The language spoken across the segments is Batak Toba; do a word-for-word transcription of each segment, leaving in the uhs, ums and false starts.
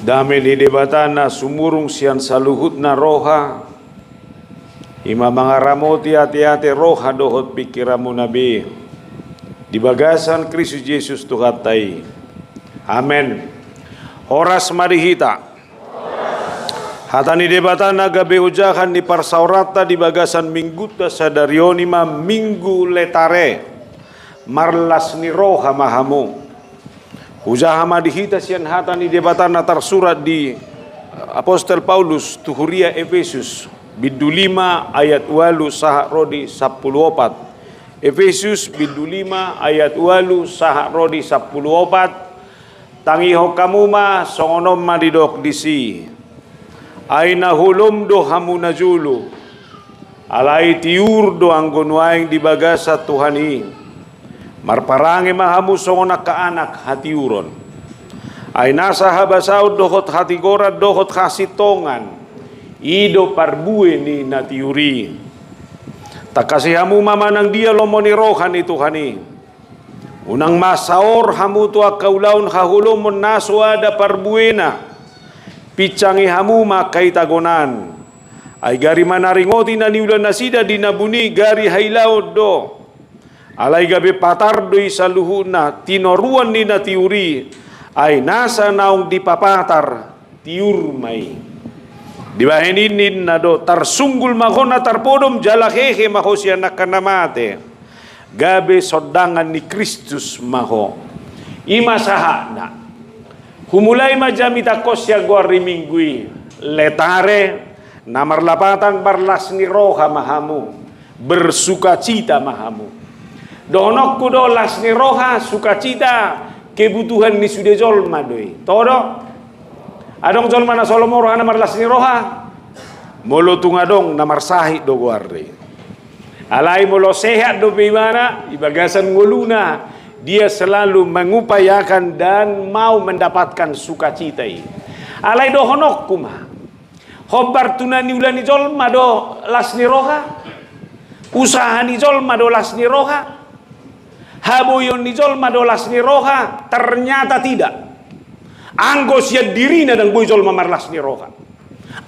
Dame ni Debata na sumurung sian saluhutna roha, i ma mangaramoti ateate, roha dohot pingkiranmuna be di bagasan Kristus Jesus Tuhanta i. Amen. Horas ma di hita. Hata ni Debata na gabe ojahan ni parsaoranta di bagasan minggunta sadari on i ma Minggu Letare. Marlas ni roha ma hamu. Hujaha ma di hita sian hata ni Debata na tarsurat di Apostel Paulus tu huria Epesus, bindu lima ayat ualu sahat ro di sampulu opat. Epesus bindu lima ayat ualu sahat ro di sampulu opat. Tangihon hamu ma, songon on ma didok disi. Ai na holom do hamu najolo. Alai tiur do anggo nuaeng di bagasan Tuhan i. Marparange ma hamu songon angka anak hatiuron. Ai nasa habasaon dohot hatigoran dohot hasintongan, i do parbue ni na tiur i. Tangkasi hamu ma manang dia lomo ni roha ni Tuhan i. Unang ma saor hamu tu angka ulaon haholomon na so ada parbuena. Pinsangi hamu ma angka itagonan. Ai gari manaringoti na niula nasida di na buni gari hailaon do. Alai gabe patar do i saluhutna tinoruan ni na tiur i. Ai nasa naung dipapatar, tiur ma i. Dibahen i ninna do, tarsunggul ma ho na tarpodom jala hehe ma ho sian angka na mate. Gabe sondangan ni Kristus ma ho. I ma sahatna. Humulai ma jamitangkon sian goar ni Minggu i. Letare, na marlapatan marlas ni roha ma hamu. Bersukacita ma hamu. Dohononku do, las ni roha, sukacita, kebutuhan ni sude jolma do i. Toho do? Adong jolma na so lomo rohana marlas ni roha? Molo tung adong, na marsahit do goarna i. Alai molo sehat dope ibana, di bagasan ngoluna, dia selalu mengupayakan dan mau mendapatkan sukacita i. Alai dohononku ma. Hombar tu na niula ni jolma do las ni roha? Usaha ni jolma do las ni roha? Haboion ni jolma do las ni roha? Ternyata tidak. Anggo sian dirina ndang boi jolma marlas ni roha.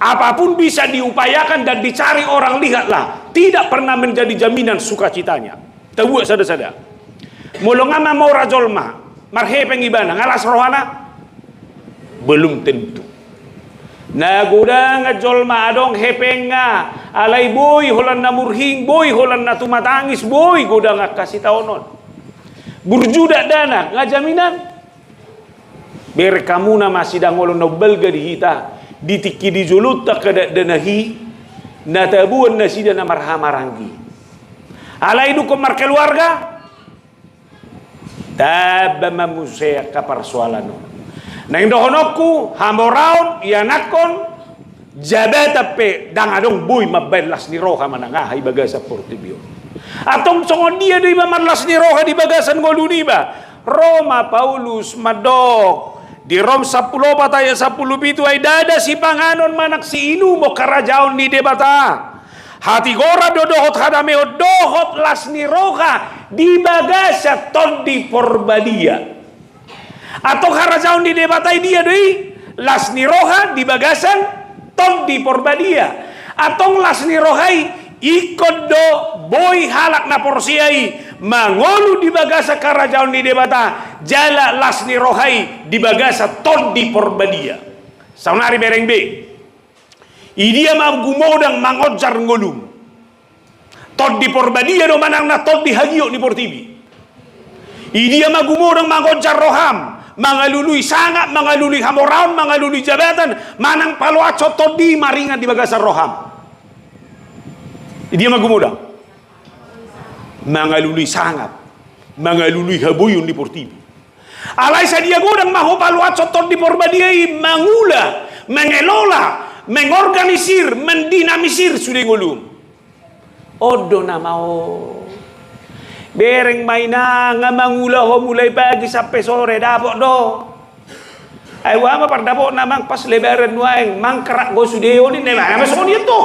Apapun bisa diupayakan dan dicari orang, lihatlah, tidak pernah menjadi jaminan sukacitanya. Tabuat sada-sada. Molo nga mamora jolma, marhepeng ibana, nga las rohana? Belum tentu. Na godang jolma adong hepengna, alai boi holan na murhing, boi holan na tumatangis, boi godang angka sitaonon. Burju dakdanak, nga jaminan. Bereng hamu na masidangolon na umbalga di hita, di tingki di jolonta angka dakdanak i, na taboan nasida na marhahamaranggi. Alai dungkon markeluarga, tamba ma muse angka parsoalan on. Naeng dohononku, hamoraon, ianakhon, jabatan pe ndang adong boi mambaen las ni roha manang aha di bagasan portibi on. Antong songon dia do iba marlas ni roha di bagasan ngolu niba? Ro ma Paulus mandok di Rom sampulu opat ayat sampulu pitu, ai ndada sipanganon manang siinumon harajaon ni Debata. Hatigoran do dohot hadameon dohot las ni roha di bagasan Tondi Porbadia. Antong harajaon ni Debata i dia do i? Las ni roha di bagasan Tondi Porbadia. Antong las ni roha i ingkon do boi halak na porsea i mangolu di bagasan harajaon ni Debata jala las ni roha i di bagasan Tondi Porbadia. Saonari bereng be. Idia ma gumodang mangonjar ngolum? Tondi Porbadia do manang na tondi hagiot ni portibi? Idia ma gumodang mangonjar roham, mangalului sangap, mangalului hamoraon, mangalului jabatan, manang paloashon tondi maringan di bagasan roham? Idia ma gumodang? Mangalului sangap, mangalului haboion ni portibi. Alai sadia godang ma ho paloashon Tondi Porbadia i mangula, mengelola, mengorganisir, mendinamisir sude ngolum? On do nama on. Bereng ma inang, nga mangula ho mulai pagi sampe sore, dapot do. Ai boha ma pardapotna, mang pas Lebaran nuaeng mangkrak do sude on, ninna ma songon i tu.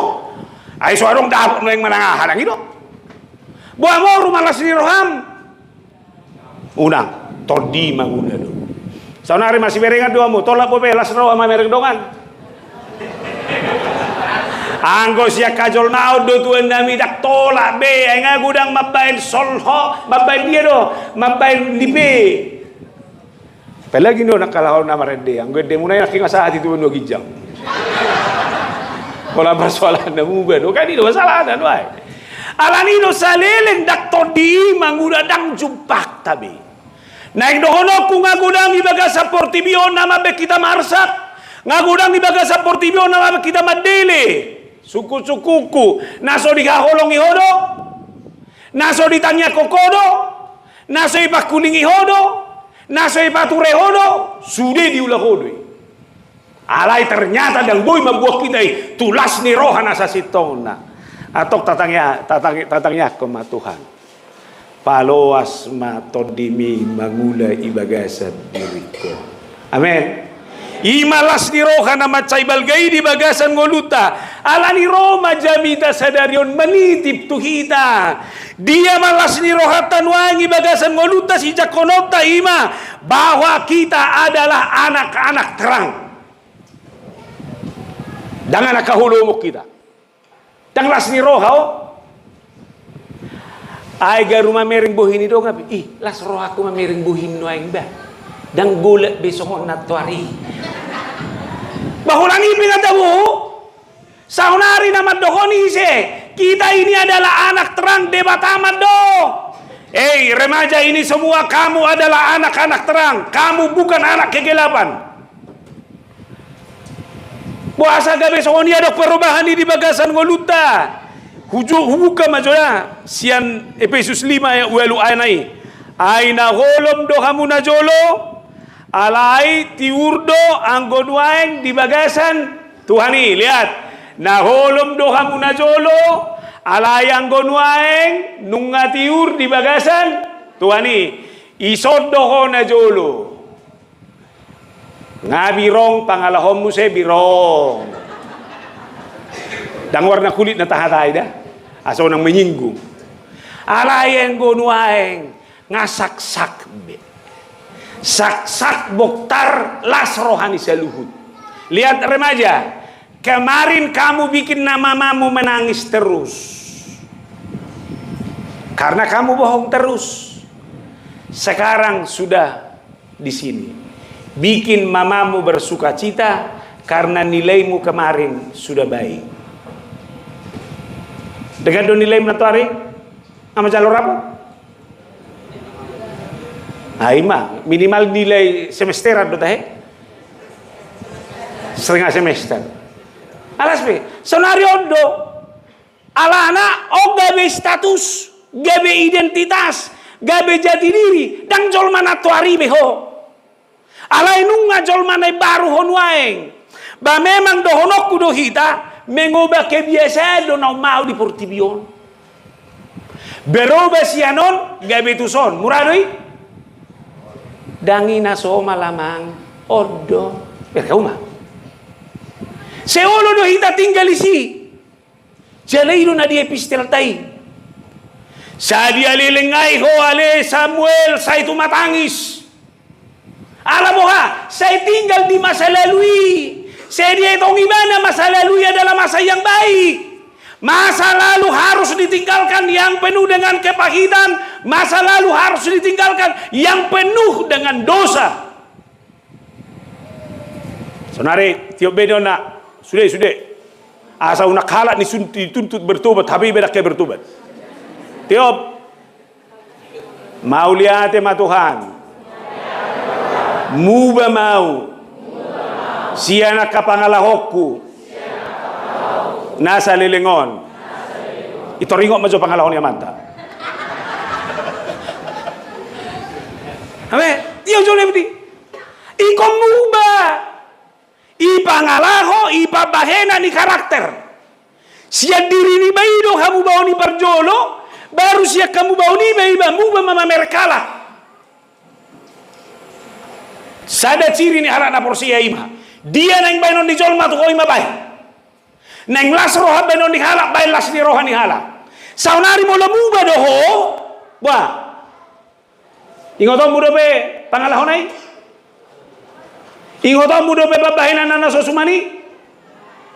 Ai so adong dapot nuaeng manang aha, ndang i do. Boha moru marlas ni roham? Unang, tondi mangula do. Saonari masiberengan do hamu, tolap bope las roha mamereng dongan. Anggo sian hajolmaon do tuan nami, ndang tolap be, ai nga godang mambaen solhot, mambaen dia do, mambaen lipe. Apalagi do nangkin laho na marende, anggo endemuna i nangkin nga sahat i tu banua ginjang. Pola persoalan na muba do, kan i do masalahna do ai. Alani do saleleng ndang tondi i mangula ndang jumpangta be. Naeng dohononku, nga godang di bagasan portibi on na mambaen hita marsak, nga godang di bagasan portibi on na mambaen hita mandele. Sungkunsungkunku, na so dihaholongi ho do, na so ditangiangkon ho do, na so dipangkulingi ho do, na so dipature ho do, sude diula ho do i. Alai ternyata ndang boi mamboan hita i tu las ni roha na sasintongna. Antong tatangia-, tatangi-, tatangiangkon ma Tuhan. Paloas ma tondimi mangula i bagasan diringku. Amen. I ma las ni roha na mansai balga i di bagasan ngolunta. Alani ro ma jamita sadari on manitip tu hita. Dia ma las ni rohanta nuaeng i bagasan ngolunta, sijangkononta, i ma bahwa kita adalah anak-anak terang. Ndang anak haholomon hita. Ndang las ni roha ho. Ai garu mamereng bohim i do nga pe. Ih, las rohangku mamereng bohim nuaeng bah. Ndang golap be songon nantoari. Bah, holan i pe nga tabo. Saonari na mandohon ise, kita ini adalah anak terang, Debata mandok. Hei remaja, ini semua kamu adalah anak-anak terang, kamu bukan anak kegelapan. Boasa gabe songon i adong perubahan i di bagasan ngolunta? Huju-, hubuka ma jo da sian Epesus lima ayat ualu, ayat na i. Ai na holom do hamu na jolo, alai tiur do anggo nuaeng di bagasan Tuhan i. Lihat, na holom do hamu na jolo, alai anggo nuaeng nunga tiur di bagasan Tuhan i. Ison do ho na jolo? Nga birong pangalahonmu, sai birong. Ndang warna kulit na tahatai da, asa unang menyinggung. Alai anggo nuaeng nga saksak be. Saksak bongtar las roha ni saluhut. Lihat remaja, kemarin kamu bikin na mamamu menangis terus. Karena kamu bohong terus. Sekarang sudah di sini. Bikin mamamu bersukacita karena nilaimu kemarin sudah baik. Denggan do nilaimu nantoari? Nga manjalo rapot? Ai ma, minimal nilai semesteran do tahe. Setengah semester. Alas be, saonari on do. Alana on gabe status, gabe identitas, gabe jati diri, ndang jolma nantoari be ho. Alai nunga jolma na imbaru ho nuaeng. Ba memang dohononku do hita, mengoba kebiasaan do na ummaho di portibi on. Berubah sian on gabe tuson, mura do i? Ndang i na somal amang, on do. Berkau ma. Sai olo do hita tinggal disi. Jala i do na di epistelta i. Sadia leleng ai ho ale Samuel sai tumatangis. Ala boha, sai tinggal di masa lalu i. Sai dietong ibana masa lalu i adalah masa yang baik. Masa lalu harus ditinggalkan yang penuh dengan kepahitan. Masa lalu harus ditinggalkan yang penuh dengan dosa. Saonari, tiop be ninna, sude, sude. Asa unang halak ni sun-, dituntut bertobat, hape iba ndang hea bertobat. Tiop. Mauliate ma Tuhan. Muba ma ahu. Sian angka pangalahonku. Na saleleng on. Itoringot ma jo pangalaho ni amanta. Amen. Ia jo lebih. Ingkon muba. I pangalaho, i pambahenan, i karakter. Sian diri niba i do hamubaon i parjolo, baru sian hamubaon iba, iba muba ma mamereng halak. Sada ciri ni halak na porsea i ma. Dia naeng baenon ni jolma tu ho i ma baen. Naeng las roha baenon ni halak, baen las ni roha ni halak. Saonari molo muba do ho, bah. Ingotonmu dope pangalahona i? Ingotonmu dope pambahenanna na so suman i?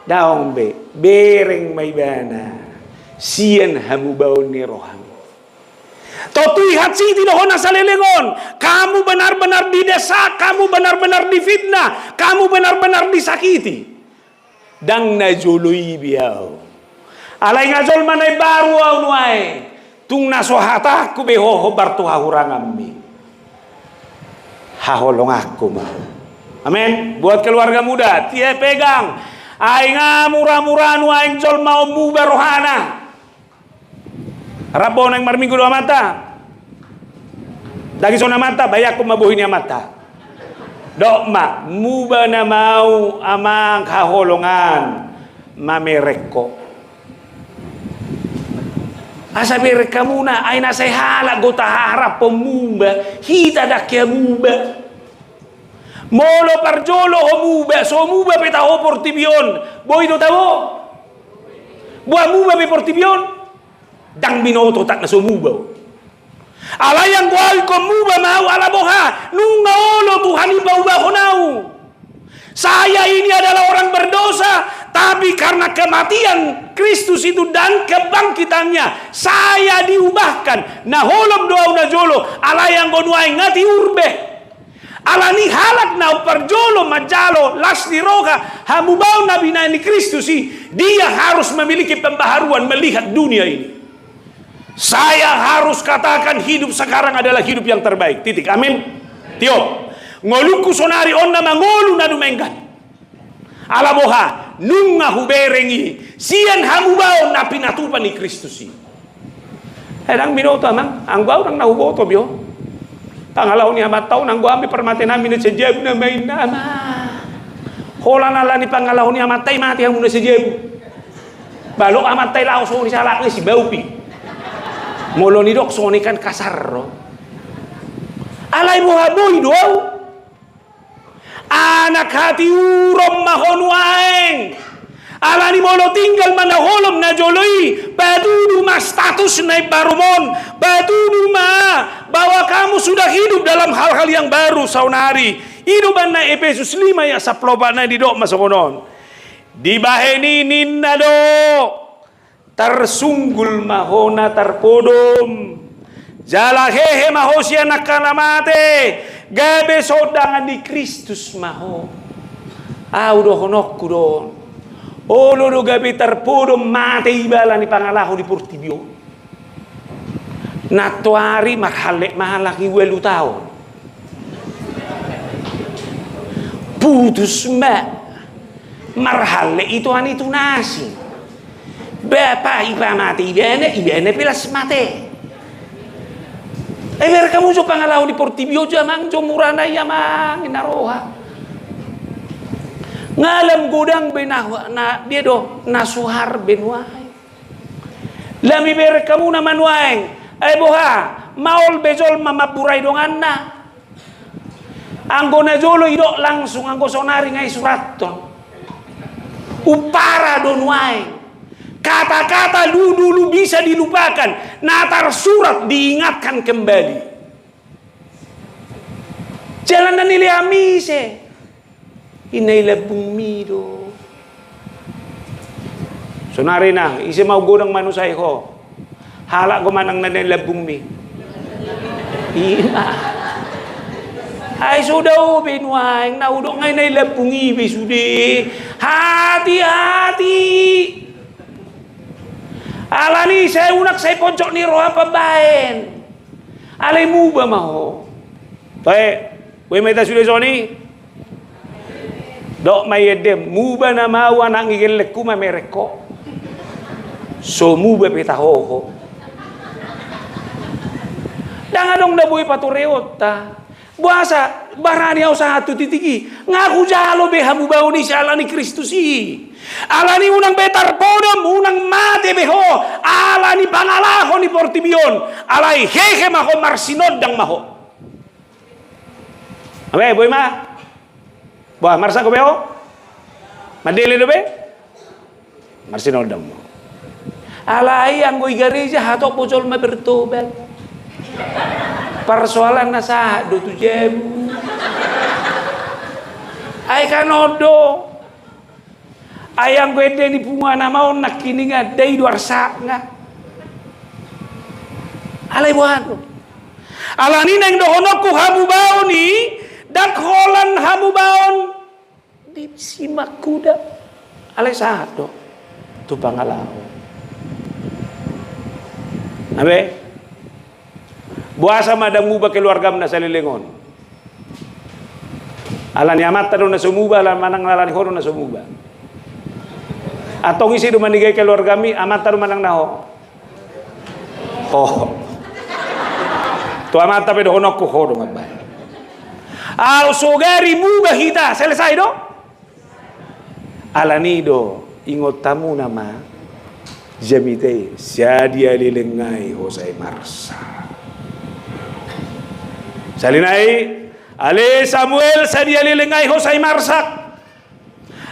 Daong be, bereng ma ibana sian hamubaon ni roham. Tontu i hansit i do hona saleleng on, kamu benar-benar didesak, kamu benar-benar difitnah, kamu benar-benar disakiti. Ndang na jolo i be ahu. Alai nga jolma na imbaru ahu nuaeng, tung na so hatangku be ho hombar tu hahuranganmi. Haholonganku ma. Amen. Buat keluarga muda, tia pegang. Ai nga mura-mura nuaeng jolma on muba rohana. Rap bo nuaeng marminggu do amanta. Dagison amanta, bayangkon ma bohi ni amanta. Dok ma, muba nama ahu amang haholongan, mamereng ho. Asa bereng hamuna, ai na sai halak do taharap ho muba, hita ndang hea muba. Molo parjolo ho muba, so muba pe taho portibi on, boi do tabo? Boha muba pe portibi on? Ndang binoto tak na so muba on. Alai anggo ahu ingkon muba ma ahu ala boha, nunga olo Tuhan i paubahon ahu. Saya ini adalah orang berdosa, tapi karena kematian Kristus itu dan kebangkitannya, saya diubahkan. Na holom do ahu na jolo, alai anggo nuaeng nga tiur be. Alani halak na parjolo manjalo las ni roha hamubaon na binahen ni Kristus i, dia harus memiliki pembaharuan melihat dunia ini. Saya harus katakan hidup sekarang adalah hidup yang terbaik. Titik. Amin. Tiop. Ngolungku sonari on na mangolu na dumenggan. Ala boha, nunga hubereng i sian hamubaon na pinatupa ni Kristus i. Eh, ndang binoto amang, anggo ahu ndang na huboto be ho. Pangalaho ni amanta on, anggo ami parmatenami na sian jabu nama inna amang. Holan alani pangalaho ni amanta i mate hamu na sian jabu. Balok amanta i laho songon i sahalakna i si baupi. Molo nidok songon i kan kasar do. Alai boha boi do ahu. Anak hatiuron ma ho nuaeng. Alani molo tinggal ma na holom na jolo i, patudu ma status na imbarum on, patudu ma bahwa kamu sudah hidup dalam hal-hal yang baru saonari. I do umbahen na Epesus lima ayat sampulu opat na didok ma songon on. Dibahen i ninna do. Tarsunggul ma ho na tarpodom. Jala hehe ma ho sian angka na mate, gabe sondangan ni Kristus ma ho. Ahu dohononku do on. Olo do gabe tarpodom mate iba ala ni pangalaho di portibi on. Nantoari marhallet ma halak i ualu taon. Putus ma. Marhallet i toan i tu na asing. Bapa i pe mate ibana, ibana pe las mate. Eh, bereng hamu jo pangalaho di portibi on jo amang, jo murana i amang, na roha. Nga lam godang be na, na, dia do, na suhar be nuaeng. Lam ibereng hamuna ma nuaeng, ai boha, maol be jolma mamburai donganna. Anggo na jolo idok langsung, anggo sonari nga isurathon. Umpara do nuaeng. Kata-kata lu-, dulu bisa dilupakan, na tarsurat diingatkan kembali. Jala na nilehon mi ise? Inna i lambungmi do. Sonari nang, ise ma godang manusai ho? Halak do manang na nilehon lambungmi. Ima. Ai so dao be nuaeng, na hudok nga inna i lambung i be sude. Hati-hati. Alani sai unang sai ponjot ni roha pambahen. Alai muba ma ho. Toe, boi ma hita sude songon i. Dok ma i endem, muba nama ahu anak ni gellengku mamereng ho. So muba pe taho ho. Ndang adong na boi patureonta. Boasa barani ahu sahat tu titik i. Nga hujalo be hamubaon i siala ni Kristus i. Alani unang be tarpodom, unang mate be ho, ala ni pangalaho ni portibi on, alai hehe ma ho, marsinondang ma ho. Abe, boi ma? Boha, marsak do be ho? Mandele do be? Marsinondang ma ho. Alai anggo i gareja hatop do jolma bertobat. Parsoalanna sahat do tu jabu. Ai kan on do. Ai anggo ende ni punguan ama on nangkiningan, ndai do arsakna. Alai boha do. Alani naeng dohononku, hamubaon i ndang holan hamubaon di simak kuda. Alai sahat do tu pangalaho. Abe. Boasa ma ndang muba keluargam na saleleng on? Alani amanta do na so muba, ala manang alani ho do na so muba? Antong ise do manigai keluargami, amanta do manang na ho? Ho. Tu amanta pe dohononku ho do mambahen. Au sogari muba hita, selesai do? Alani do, ingot hamuna ma, jamita i, sadia leleng ai ho sai marsak. Sali nai, ale Samuel, sadia leleng ai ho sai marsak.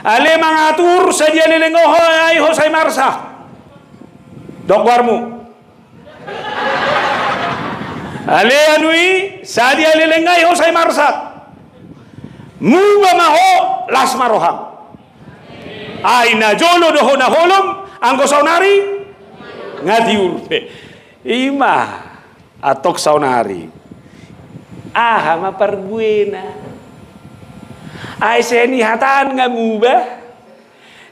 Ale mangatur, sadia leleng ho ai ho sai marsak. Dok goarmu. Ale anu i, sadia leleng ai ho sai marsak. Muba ma ho, las ma roham. Ai na jolo do ho na holom, anggo saonari nga tiur pe. Ima, antong saonari. Aha ma parbuena? Ai sian i hata nga muba.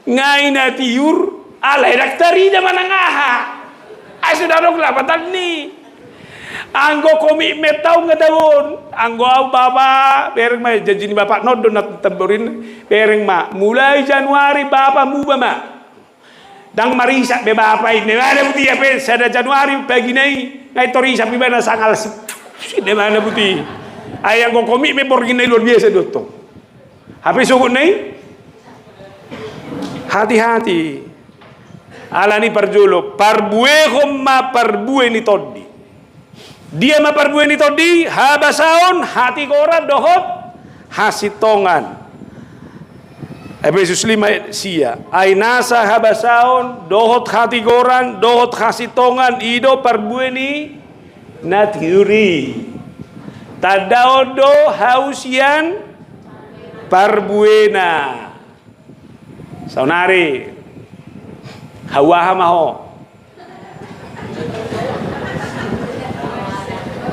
Nga i na tiur, alai ndang tarida manang aha. Ai sude adong lapatan ni. Anggo komitmen tau nga tau on. Anggo au bapa, bereng ma, janji ni bapa on do na tamborin, bereng ma. Mulai Januari bapa muba ma. Ndang marisap be bapa i, inna ibana, buti, hape sada Januari pagi na i, nga i tor isap ibana sanggal si, si, inna ibana, buti. Ai anggo komitmen borngin na i luar biasa do tong. Hape sogot na i. Hati-hati. Alani parjolo, parbuehon ma parbue ni tondi. Dia ma parbue ni tondi? Habasaon, hatigoran dohot hasintongan. Efesus lima ayat sia. Ai nasa habasaon dohot hatigoran dohot hasintongan, i do parbue ni na tiur i. Tandaon do hau sian parbuena. Saonari, hau aha ma ho?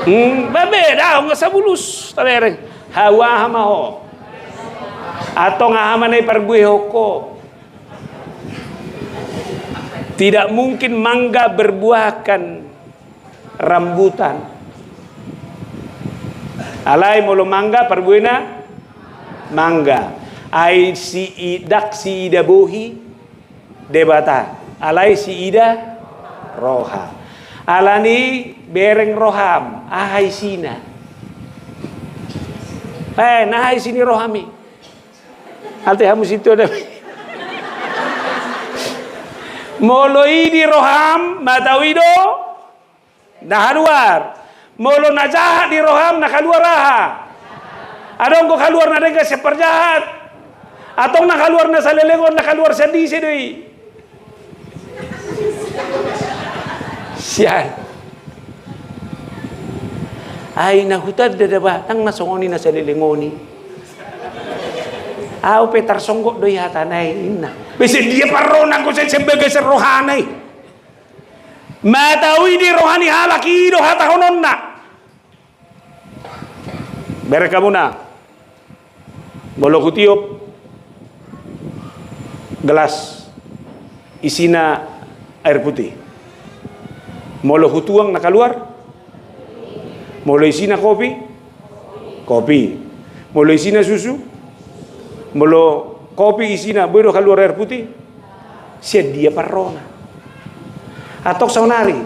Hmm, ba beda, nga sabulus tabereng. Hau aha ma ho? Antong aha ma na i parbuehon ho? Tidak mungkin mangga berbuahkan rambutan. Alai molo mangga, parbuena mangga. Ai si i-, ndang siida bohi Debata, alai siida roha. Alani bereng roham, aha isina? Eh, na aha isi ni roham i? Ate hamu sintua da. Molo i di roham, mataui do na haluar. Molo na jahat di roham, na kaluar aha? Adong do kaluar na denggan sian parjahat. Antong na kaluar na saleleng on, na kaluar sian disi do i. Sian. Ai na hutanda da ba, ndang na songon i na saleleng on i. Au pe tarsonggot do i hatana i, inna. Be sian dia parrohana anggo sian, sian bagasan rohana i. Mataui di roha ni halak i do hatahononna. Bereng hamuna. Molo hutiop gelas isina air putih. Molo hutuang na kaluar? Molo isina kopi? Kopi. Molo isina susu? Molo kopi isina, boi do kaluar air putih? Sian dia parrohana? Antong saonari,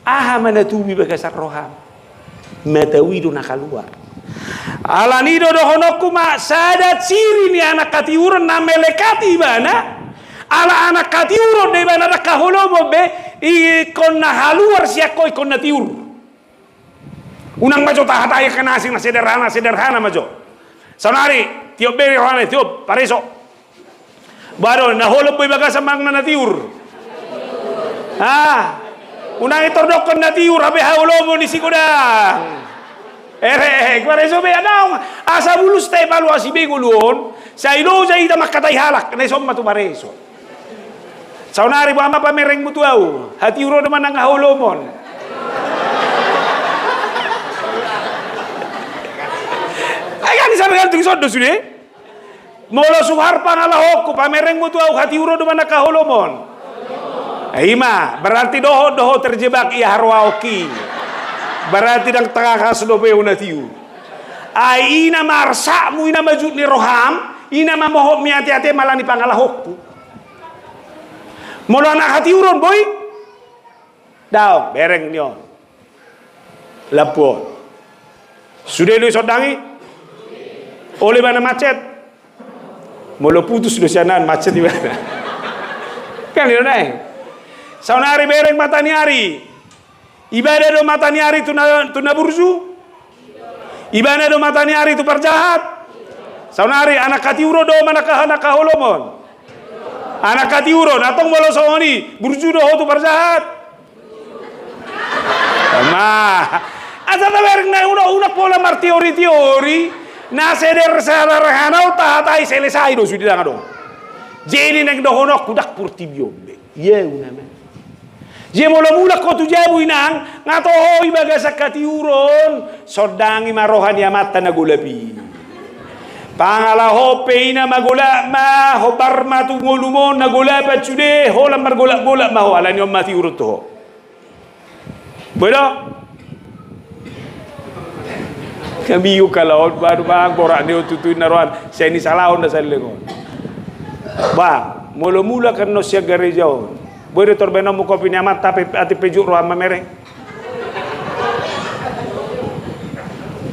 aha ma na tubu di bagasan roham? Mataui do na kaluar. Alani do dohononku ma, sada ciri ni anak hatiuron na melekat ibana, ala anak hatiuron do ibana, ndang haholomon be, ingkon na haluar sian ho ingkon na tiur. Unang ma jo tahatai angka na asing, na sederhana, sederhana ma jo. Saonari, tiop be rohana, tiop, pareso. Ba do, na holom boi bagasan manang na tiur? Ah, unang i tor dokkon na tiur, hape haholomon disi godang. Ere, ere, pareso be, adong. Asa bulus tahe palu asi be ngolu on. Sai loja hita mangkatai halak, na dison ma tu pareso. Saonari boha ma pamerengmu tu ahu, hatiuron do manang haholomon? Ai kan dison, tergantung dison do sude. Molo suhar pangalahonku, pamerengmu tu ahu, hatiuron do manang haholomon? Ima, berarti dohot do ho terjebak ia haroaonki. Berarti ndang tangkas dope hona tiu. Ai i nama arsakmu, i nama jut ni roham, i nama mohopmi ate-ate ala ni pangalahonku. Molo anak hatiuron boi, daong, bereng ni on. Lampu on. Sude do i sondangi? Olo ibana macet? Molo putus do sian an, macet ibana. Kan i do naeng. Saonari bereng mata ni ari. Ibana do mata ni ari tu na, tu na burju? Ibana do mata ni ari tu parjahat? Saonari anak hatiuron do manang anak haholomon? Anak hatiuron. Antong molo songon i, burju do ho tu parjahat? Ma, asa tabereng na, unang, unang pola marteori-teori. Na seder sederhana on, tahatai selesai do sude, ndang adong. Jadi naeng dohononku, ndang portibi on be. Ia unang. Jadi molo mulak ho tu jabu, inang, nga toho i bagasan hatiuron, sondangi ma roha ni amanta na golap i. Pangalahon pe i nama golap ma, hombar ma tu ngolum on na golapan sude, holan margolap-golap ma ho, ala ni on ma hatiuron tu ho. Boi do? Kami uka laon baru bang, borat ni on tutu inna rohan, sai ni salahon da sallengon. Ba, molo mulak annon sian gareja on, boi do tor baenonmu kopi ni amanta pe, atik pe jut roham mamereng?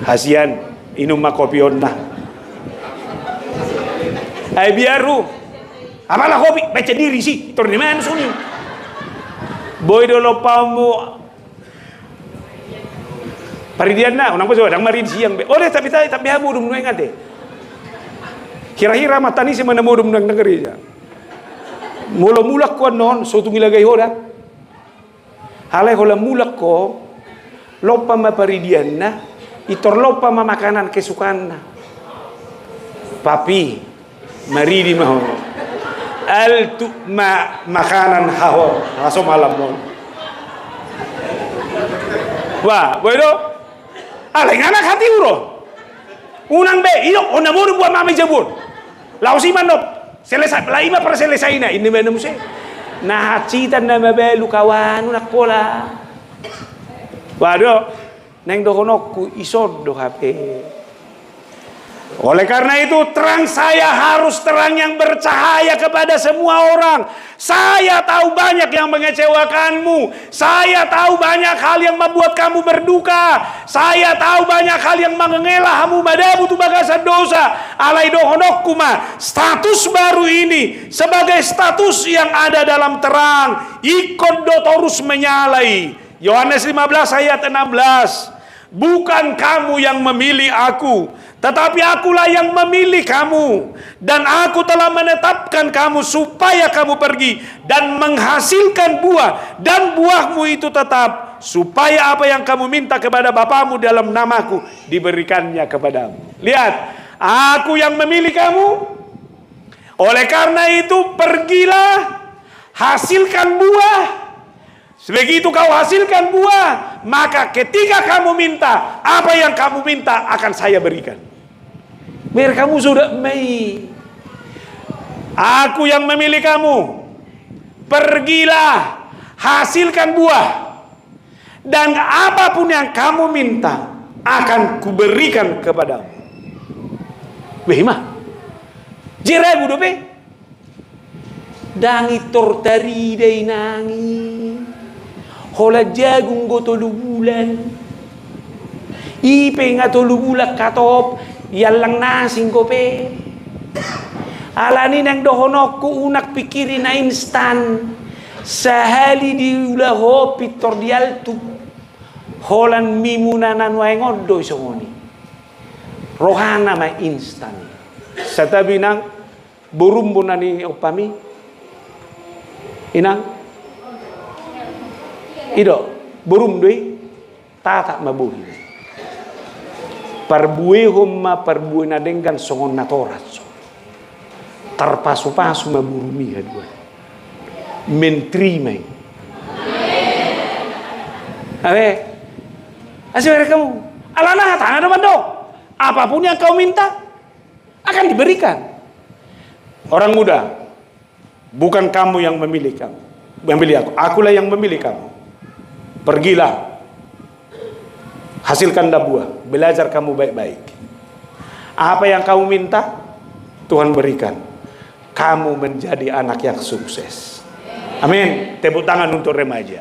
Hasian, inum ma kopi on na. Ai biar hu. Apala kopi, baca diri si, tor ni mana suni. Boi do lompaonmu paridianna, unang boso, ndang maridi siang be. Ole, tapi, tapi, tapi hamu modom nuaeng ate. Hira-hira mata ni si mana modom nuaeng na gareja. Molo mulak ho annon, so tung ilagai ho da. Alai holan mulak ho, lompa ma paridianna, i tor lompa ma makanan kesukaanna. Papi, maridi ma ho. Altuk ma makanan haho, hasomalam on. Wah, boi do? Alai nga anak hatiuron. Unang be, i do, on na modom buat mama i jabu on. Laos i ma annon, selesai, laos i ma parselesaina, inna ma na muse. Na hansitan na mabalu kawan, unang pola. Waduh, naeng dohononku, ison do hape. Oleh karena itu, terang saya harus terang yang bercahaya kepada semua orang. Saya tahu banyak yang mengecewakanmu. Saya tahu banyak hal yang membuat kamu berduka. Saya tahu banyak hal yang mangela hamu madabu tu bagasan dosa. Alai dohononku ma, status baru ini sebagai status yang ada dalam terang. Ingkon do torus menyala i. Yohanes lima belas ayat enam belas. Bukan kamu yang memilih aku, tetapi akulah yang memilih kamu. Dan aku telah menetapkan kamu supaya kamu pergi dan menghasilkan buah, dan buahmu itu tetap, supaya apa yang kamu minta kepada Bapamu dalam namaku diberikannya kepadamu. Lihat, aku yang memilih kamu. Oleh karena itu, pergilah, hasilkan buah. Begitu kau hasilkan buah, maka ketika kamu minta, apa yang kamu minta akan saya berikan. Biar kamu sudah mei. Aku yang memilih kamu. Pergilah, hasilkan buah. Dan apapun yang kamu minta, akan kuberikan kepadamu. Weh, ima. Jera budo pe. Ndang i tor tarida inang i. Holan jagung do tolu bulan. I pe nga tolu bulan hatop, iallang nasi inggo pe. Alani naeng dohononku unang pikiri na instan. Sahali diula ho pintor dialtuk. Holan mimuna na nuaeng on do i songon i. Rohana ma instan. Santabi inang, borum bona ni ompami. Inang. I do, borum do i. Tatap ma bohi. Parbuehon ma parbue na denggan songon natoras. Tarpasupasu ma burumi haduan. Menteri ma i. Abe. Asi mereka mu. Alana hatana do mandok. Apapun yang kau minta, akan diberikan. Orang muda, bukan kamu yang memilih kamu, memilih aku. Akulah yang memilih kamu. Pergilah, hasilkanlah buah. Belajar kamu baik-baik. Apa yang kamu minta, Tuhan berikan. Kamu menjadi anak yang sukses. Amin. Tepuk tangan untuk remaja.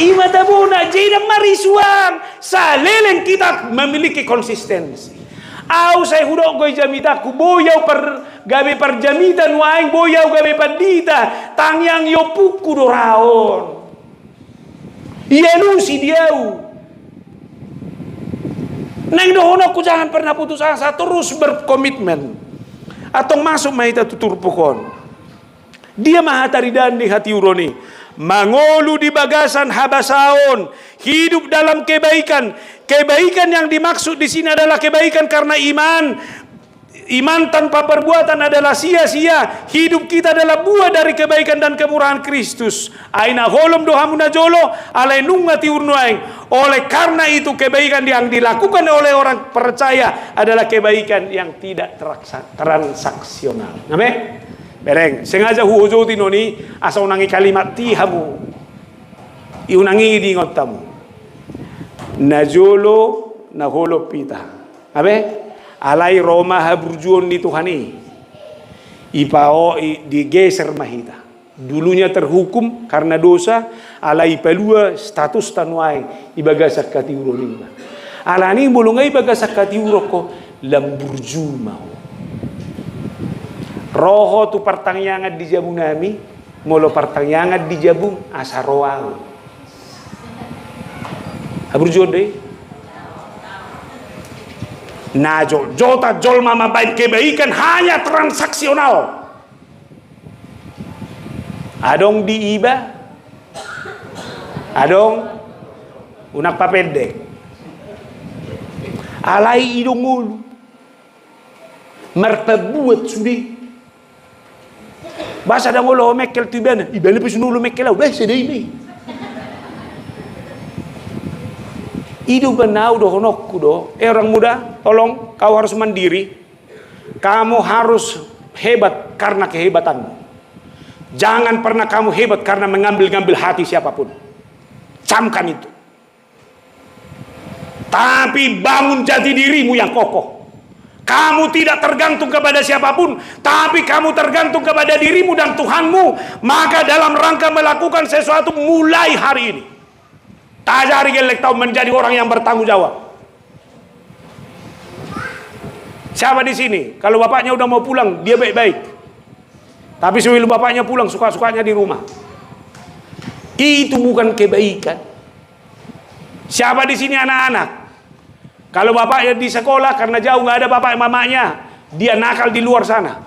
Ima tabona, jadi marisuang, saleleng kita memiliki konsistensi. Au sai hudok do i jamitangku, boi au par, gabe parjamita nuaeng, boi au gabe pandita, tangiang ni ompungku do ra on. Ialusi di au. Naeng dohononku, jangan pernah putus asa, terus berkomitmen. Antong masuk ma hita tu turpuk on. Dia ma hataridaan ni hatiuron i. Mangolu di bagasan habasaon, hidup dalam kebaikan. Kebaikan yang dimaksud di sini adalah kebaikan karena iman. Iman tanpa perbuatan adalah sia-sia. Hidup kita adalah buah dari kebaikan dan kemurahan Kristus. Ai na holom do hamu najolo, alai nunga tiur nuaeng. Oleh karena itu, kebaikan yang dilakukan oleh orang percaya adalah kebaikan yang tidak teraksa-, transaksional. Amin. Bereng, sengaja huhojoti noni, asa unangi kalimat ti hamu. Iunangi diingot hamu. Najolo, na holom hita. Abe, alai ro ma haburjuon ni Tuhan i. Ipao, i, digeser ma hita. Dulunya terhukum karena dosa, alai ipalua statusta nuaeng di bagasan hatiuron i ma. Alani molo nga i bagasan hatiuron ho, lam burju ma ho. Ro ho tu partangiangan di jabu nami, molo partangiangan di jabum asa ro au. Haburjuon do i. Na jotjot jolma mambaen kebaikan hanya transaksional. Adong diiba, adong unang papendek. Alai i do ngolu. Marpabuat sude. Boasa ndang olo mengkel tu ibana? Ibana pe so na olo mengkel au, bah, sada i ma i. I do umbahen na au dohononku do, eh, orang muda, tolong, kau harus mandiri. Kamu harus hebat karena kehebatanmu. Jangan pernah kamu hebat karena mengambil-ngambil hati siapapun. Camkan itu. Tapi bangun jati dirimu yang kokoh. Kamu tidak tergantung kepada siapapun, tapi kamu tergantung kepada dirimu dan Tuhanmu. Maka dalam rangka melakukan sesuatu, mulai hari ini, tajari gellengta on menjadi orang yang bertanggung jawab. Siapa di sini, kalau bapaknya udah mau pulang, dia baik-baik. Tapi sebelum bapaknya pulang, suka-sukanya di rumah. Itu bukan kebaikan. Siapa di sini anak-anak? Kalau bapaknya di sekolah, karena jauh, nggak ada bapak mamanya, dia nakal di luar sana.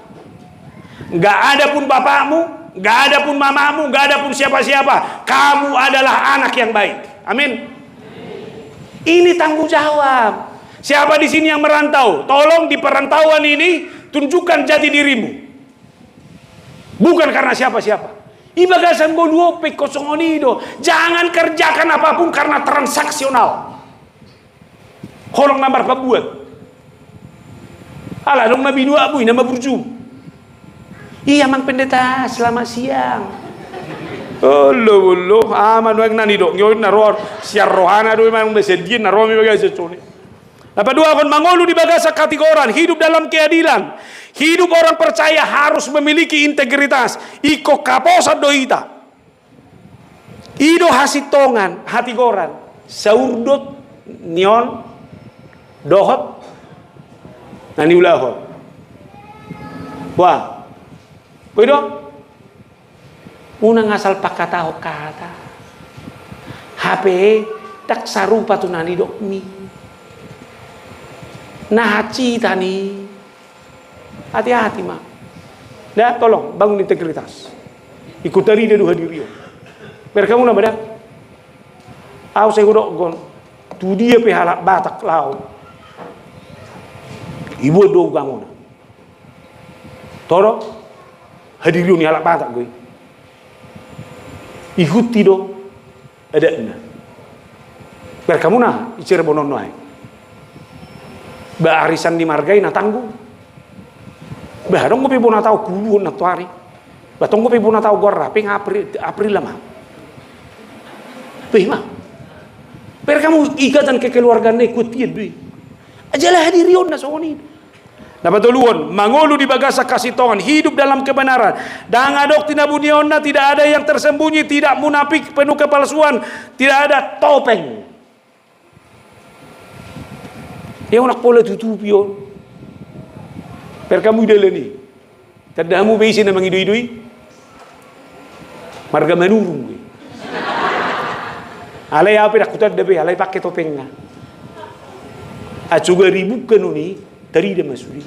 Nggak ada pun bapakmu, nggak ada pun mamamu, nggak ada pun siapa-siapa. Kamu adalah anak yang baik. Amin. Ini tanggung jawab. Siapa di sini yang merantau? Tolong di perantauan ini tunjukkan jati dirimu. Bukan karena siapa-siapa. Di bagasan ngolu on pe ingkon songon i do. Jangan kerjakan apapun karena transaksional. Holong na marpabuat. Ala adong na binuatmu i na maburju. Iya, Amang Pendeta, selamat siang. Olo, olo, ama nuaeng na nidok ni on na ro, sian rohana do i, Amang, be sedian na ro mi bagasan songon i. Na paduahon, mangolu di bagasan hatigoran, hidup dalam keadilan. Hidup orang percaya harus memiliki integritas. Ingkon haposan do hita. I do hasintongan, hatigoran, saurdot ni on dohot na niulahon. Wah, boi do? Unang asal pangkatahon hata. Hape ndang sarupa tu na nidokmi. Na hansitan i. Hati-hati ma. Da, tolong, bangun integritas. Ingkon tarida do hadirion. Bereng hamu na ma da. Au sai hudok on. Tu dia pe halak Batak laho, ibuat do ugangona. Toro, hadirion ni halak Batak do i. Ihuti do adatna. Berkamu na i Cirebon on nuaeng. Ba arisan ni marga i na tanggung. Ba adong dope bona taon, huuluhon nantoari. Ba tong dope bona taon goar, pe nga April, April ma. Pe ma. Berkamu ikatan kekeluargaan na i kuat, tiap do i. Jala hadirionna songon i. Na patoluhon, mangolu di bagasan hasintongan, hidup dalam kebenaran. Ndang adong tinabunionna, tidak ada yang tersembunyi, tidak munafik, penuh kepalsuan, tidak ada topeng. Ia unang pola tutupi on. Berkamu i dalan i. Tanda hamu be ise na mangido-ido i. Marga Manurung be. Alai au pe ndang hutanda be, alai pangke topengna. Acuga ribukkan on i, tarida ma sude.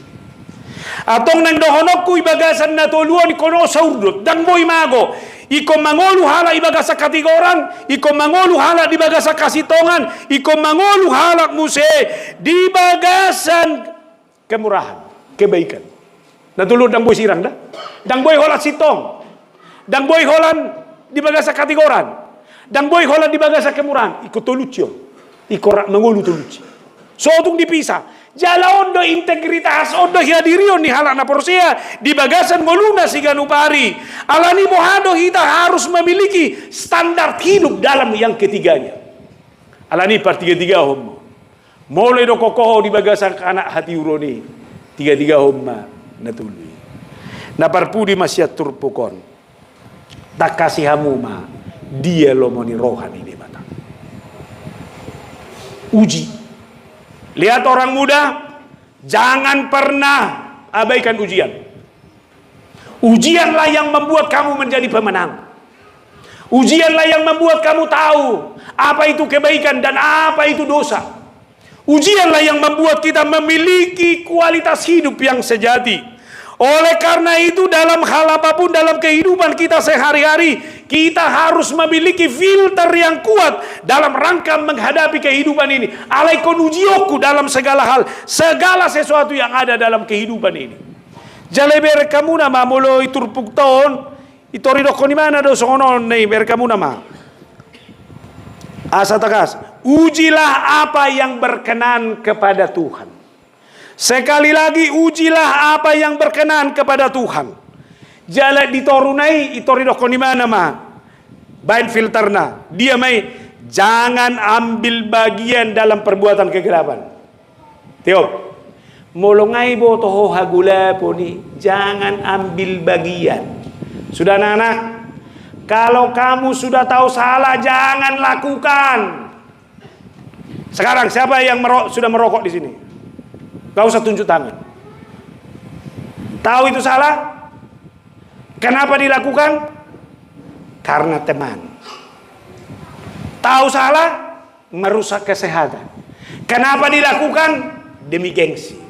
Antong naeng dohononku i bagasan na tolu on, ingkon saur do, ndang boi mago. Ingkon mangolu halak i bagasan hatigoran, ingkon mangolu halak di bagasan hasintongan, ingkon mangolu halak muse di bagasan kemurahan, kebaikan. Na tolu on ndang boi sirang da. Ndang boi holan sintong. Ndang boi holan di bagasan hatigoran. Ndang boi holan di bagasan kemurahan. Ingkon tolu on. Ingkon rap mangolu tolu on. So tung dipisah. Jala on do integritas, on do hadirion ni halak na porsea di bagasan ngoluna siganup ari. Alani boha do hita harus memiliki standar hidup dalam yang ketiganya. Alani partiga-tigahon ma. Molo idokkon ho di bagasan anak hatiuron i, tiga-tigahon ma na tolu i. Na parpudi ma sian turpuk on. Tangkasi hamu ma dia lomo ni roha ni Debata. Uji. Lihat orang muda, jangan pernah abaikan ujian. Ujianlah yang membuat kamu menjadi pemenang. Ujianlah yang membuat kamu tahu apa itu kebaikan dan apa itu dosa. Ujianlah yang membuat kita memiliki kualitas hidup yang sejati. Oleh karena itu, dalam hal apapun dalam kehidupan kita sehari-hari, kita harus memiliki filter yang kuat dalam rangka menghadapi kehidupan ini. Alai ingkon ujionku dalam segala hal, segala sesuatu yang ada dalam kehidupan ini. Jala ibereng hamuna ma molo i turpukta on, itor idokkon ibana do songon on, na ibereng hamuna ma. Asa tangkas, ujilah apa yang berkenan kepada Tuhan. Sekali lagi, ujilah apa yang berkenan kepada Tuhan. Jala di toruna i, itor idokkon ibana ma. Baen filterna. Dia ma i, jangan ambil bagian dalam perbuatan kegelapan. Tiop. Molo nga iboto ho hagolapon i, jangan ambil bagian. Sudah, anak-anak, kalau kamu sudah tahu salah, jangan lakukan. Sekarang, siapa yang mero-, sudah merokok di sini? Gak usah tunjuk tangan. Tahu itu salah? Kenapa dilakukan? Karena teman. Tahu salah, merusak kesehatan. Kenapa dilakukan? Demi gengsi.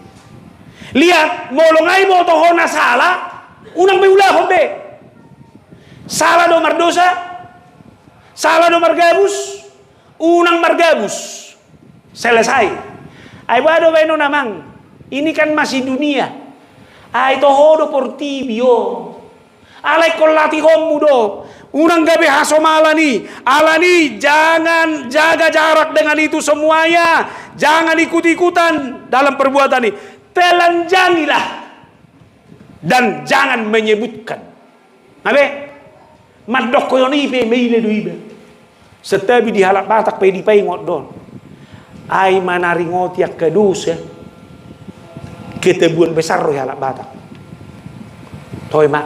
Lihat, molo nga iboto ho na sala, unang be ulahon be. Sala do mardosa, sala do margabus, unang margabus. Selesai. Ai boha do baenon, amang? Ini kan masih dunia. Ai toho do portibi on. Alai ingkon latihonmu do. Unang gabe hasomalan i. Alani, jangan, jaga jarak dengan itu semuanya. Jangan ikut-ikutan dalam perbuatan i. Telanjangilah. Dan jangan menyebutkan. Nga be? Mandokkon i pe maila do iba. Santabi di halak Batak pe dipaingot do on. Ai manaringoti angka dosa, ketabuan besar do i halak Batak. Toe ma,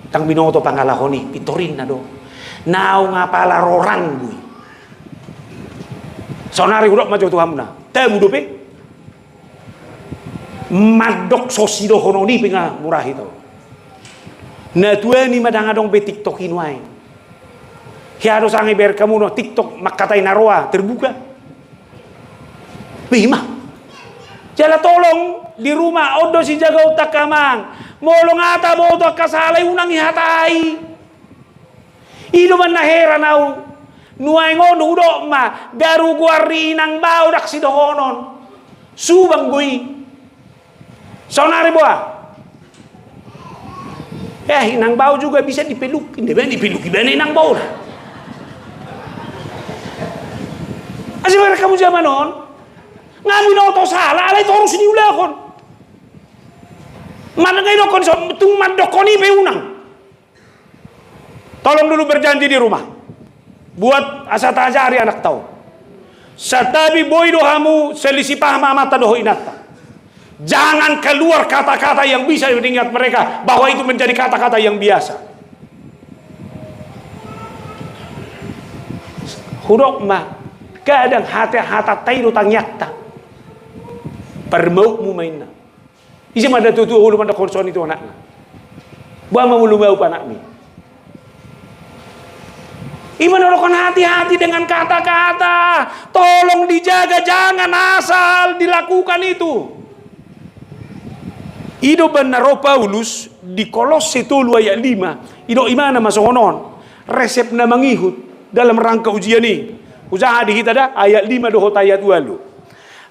ndang binoto pangalaho ni, pintorinna do. Naung apala rorang do i. Saonari hudok ma jo tu hamuna. Tabu dope. Mandok so sidohonon i pe nga murahi tau. Na tuani ma ndang adong be TikTok i nuaeng. Hea do sanga ibereng hamu na TikTok mangkatai na roa terbuka. Ima. Jala tolong di rumah on do sijagaonta angka amang. Molo nga taboto angka sala i unang ihatai. I do ma na heran au. Nuaeng on hudok ma, garu goar ni inang bao ndang sidohonon. Subang do i. Saonari boha? Eh, inang bao juga bisa dipeluk. Inda baen dipeluk, ibana inang bao na. Asi, berek hamu jaman on. Nga binoto sala, alai torus diulahon. Mandok, nga idokkon so, tung mandokkon i pe unang. Tolong dulu berjanji di rumah. Buat asa taajari anakta on. Santabi boi do hamu selisih paham amanta dohot inanta. Jangan keluar kata-kata yang bisa mengingat mereka bahwa itu menjadi kata-kata yang biasa. Hudok ma, kadang hata-hata tai do tangiangta. Parmaupmu ma inna. Ise ma da tutu ulu mandokkon songon i tu anakna. Boha ma ulu maup anakmi. I ma na dokkon hati-hati dengan kata-kata. Tolong dijaga, jangan asal dilakukan itu. I do umbahen na ro Paulus di Kolosse tolu ayat lima. I do imana ma songon on. Resep na mangihut dalam rangka ujian i. Hujaha di hita da ayat lima dohot ayat ualu.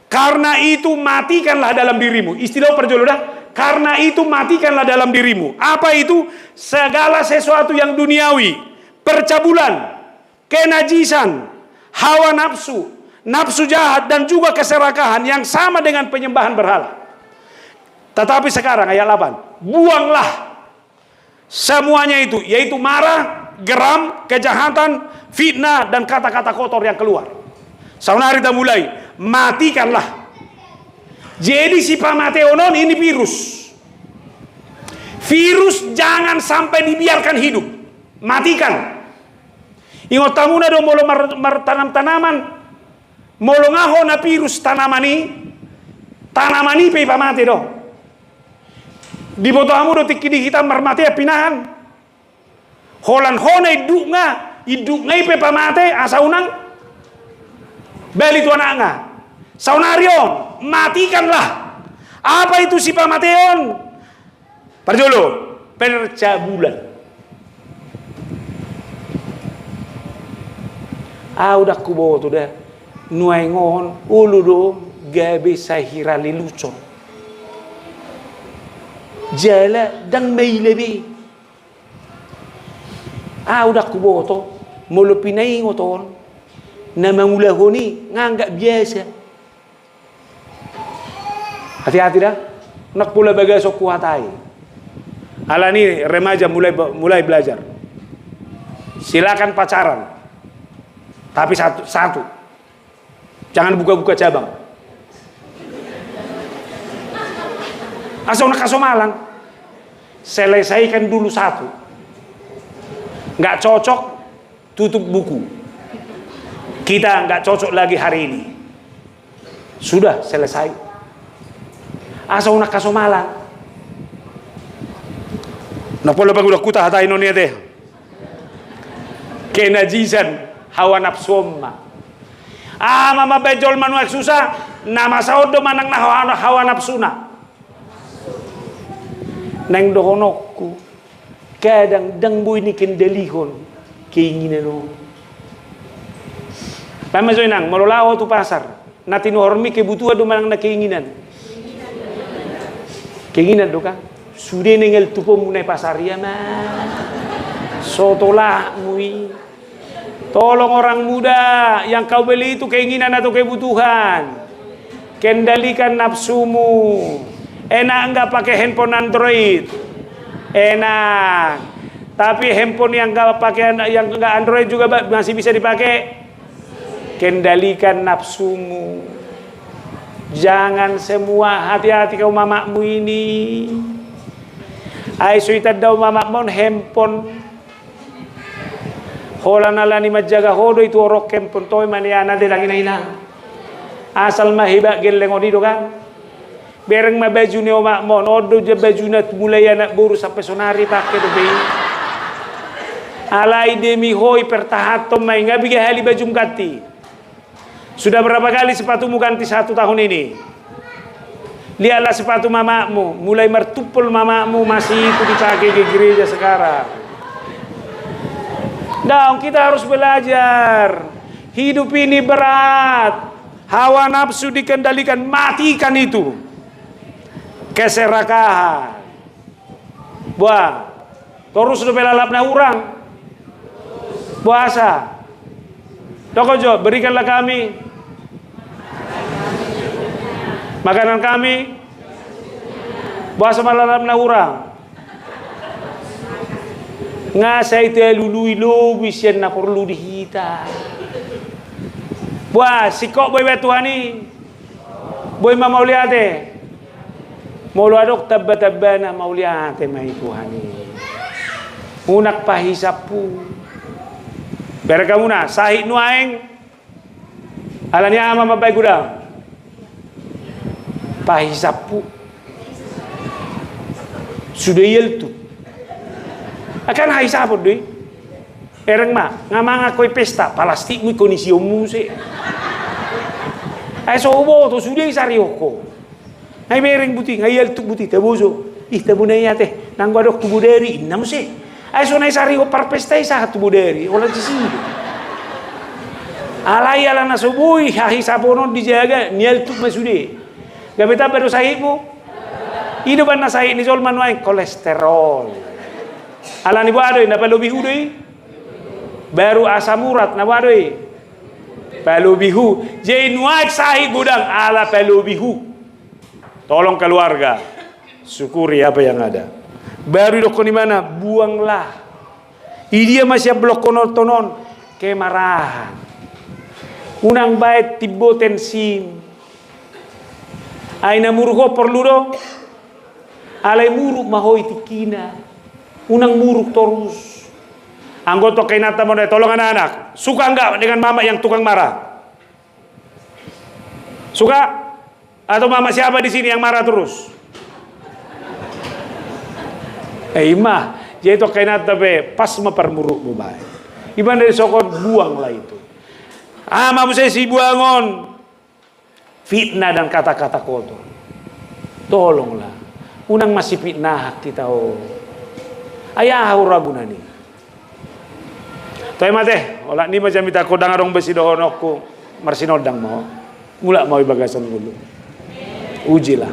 Karena itu matikanlah dalam dirimu. Istilah parjolo da. Karena itu matikanlah dalam dirimu. Apa itu? Segala sesuatu yang duniawi, percabulan, kenajisan, hawa nafsu, nafsu jahat, dan juga keserakahan yang sama dengan penyembahan berhala. Tetapi sekarang, ayat delapan, buanglah semuanya itu, yaitu marah, geram, kejahatan, fitnah, dan kata-kata kotor yang keluar. Saonari ta mulai, matikanlah. Jadi sipamateon on ini virus. Virus jangan sampai dibiarkan hidup. Matikan. Ingot hamuna do molo mar-, martanam-tanaman. Molo nga hona virus tanaman i, tanaman i pe ipamate do. Diboto hamu do tingki di hita marmatean pinahan. Holan hona indukna, indukna i pe pamate asa unang bali tu anakna. Saonari on, matikanlah. Apa itu sipamateon? Parjolo, percabulan. Au ndang huboto da, nuaeng on, olo do, gabe sahira lelucon. Jala ndang maila be. Au ndang huboto, molo pinaingot on, na mangulahon i, nga anggap biasa. Hati-hati da, ndang pola bagason huhatai. Alani remaja mulai, mulai belajar. Silakan pacaran. Tapi satu, satu. Jangan buka-buka cabang. Asa unang hasomalan. Selesaikan dulu satu. Nggak cocok, tutup buku. Kita nggak cocok lagi hari ini. Sudah selesai. Asa unang hasomalan. Na pola pangulak huta hatai non i ate. Kenajisan hawa nafsu on ma. Aha ma mambaen jolma nuaeng susah, na masa on do manang na hawa, hawa nafsuna. Naeng dohononku, kadang ndang boi dikendalihon keinginan on. Paham ma jo inang, molo laho tu pasar, na tinuhormi kebutuhan do manang na keinginan? Keinginan do kan? Sude naeng altuponmu na i pasar i ma. So tolapmu i. Tolong orang muda, yang kau beli itu keinginan atau kebutuhan? Kendalikan nafsumu. Enak nggak pakai handphone Android? Enak. Tapi handphone yang nggak pakai, yang nggak Android juga ba-, masih bisa dipakai. Kendalikan nafsumu. Jangan semua, hati-hati kau mamakmu ini. Ai so itanda mamakmu on handphone. Holan alani manjaga ho do i tu orok handphone, toe ma nian ate, dang inang-inang. Asal ma hebat gelleng on i do kan. Bereng ma baju ni omakmu on, on do ja bajuna mulai anak boru sampe sonari pake dope i. Alai demi ho i pertahanhon ma i, nga piga hali bajum ganti. Sudah berapa kali sepatumu ganti satu tahun ini? Lihatlah sepatu mamakmu, mulai martumpol mamakmu masih itu dipakai ke gereja sekarang. Dang, kita harus belajar. Hidup ini berat. Hawa nafsu dikendalikan, matikan itu. Keserakahan. Buah. Torus dope lalap na hurang? Boasa? Dokkon jo, berikanlah kami makanan kami. Boasa ma lalap na hurang? Nga sai talului lobei sian na porlu di hita. Boa, singkop boi baen Tuhan i. Boi ma mauliate. Molo adong tamba-tambana, mauliate ma i Tuhan i. Unang pahisaphu. Bereng hamuna, sahit nuaeng. Alani aha ma mambaen godang? Pahisaphu. Sude ialtuk. Kan hahisapon do i. Ereng ma, nga mangan ho i pesta, palastikmu ingkon isionmu muse. Ai so huboto, sude isarihon ho. Nga ibereng buti, nga ialtuk buti, taboso. Ih, tabo na i ate, nanggo adong tu bodari, inna muse. Ai so na isarihon parpesta i sahat tu bodari, holan disi do. Alai ala na so boi hahisapon on dijaga, nialtuk ma sude. Gabe tamba do sahitmu? I do umbahen na sahit ni jolma nuaeng, kolesterol. Alani boha do i, na palobi hu do i? Baru asam urat, na boha do i? Palobi hu. Jadi nuaeng sahit godang ala palobi hu. Tolong keluarga, syukuri apa yang ada. Baru idokkon ibana, buanglah. Idia ma sian blokhononton on? Kemarahan. Unang baen timbo tensim. Ai na muruk on porlu do? Alai muruk ma ho i tingkina. Unang muruk torus. Anggo tu angka inanta ma, tolong anak-anak, suka nggak dengan mama yang tukang marah? Suka? Atau mama siapa di sini yang marah terus? Eh, ima. Jadi tu angka inanta pe, pas ma parmurukmu baen. Ibana disokot, buanglah itu. Aha ma muse sibuangon? Fitnah dan kata-kata kotor. Tolonglah. Unang masifitnahan hita on. Ai aha huraguna ni? Toe ma ate, olat ni ma jamita, anggo ndang adong be sidohononku, marsinondang ma ho. Mulak ma ho di bagasan ngolu. Ujilah.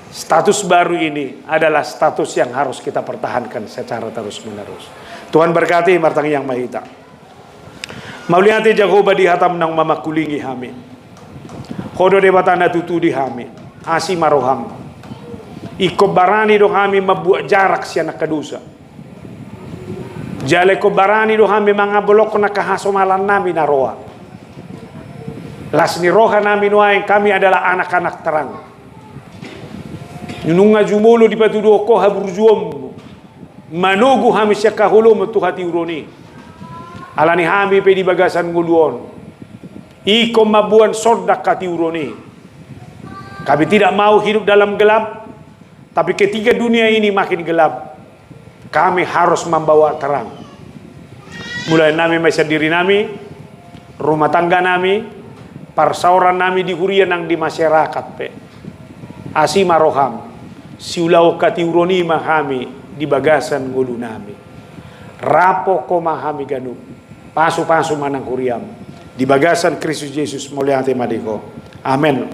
Status baru ini adalah status yang harus kita pertahankan secara terus-menerus. Tuhan berkati, martangiang ma hita. Mauliate Jahowa di hataM naung mamangkulingi hami. Ho do Debata na tutu di hami, asi ma rohaM. Ingkon barani do hami mambuat jarak sian angka dosa. Jala ingkon barani do hami mangabolongkon angka hasomalannami na roa. Las ni rohanami nuaeng, kami adalah anak-anak terang. Nunga jumolo dipatuduhon Ho haburjuonMu, manogu hami sian haholomon tu hatiuron i. Alani hami pe di bagasan ngolu on, ingkon mamboan sondak hatiuron i. Kami tidak mau hidup dalam gelap, tapi ketika dunia ini makin gelap, kami harus membawa terang. Mulai nami ma sian dirinami, rumah tangga nami, parsaoran nami di huria nang di masyarakat pe. Asi ma rohaM, siulahon hatiuron i ma hami di bagasan ngolu nami. Raphon Ho ma hami ganup, pasu-pasu ma nang huriaM. Di bagasan Kristus Jesus, mauliate ma di Ho. Amen.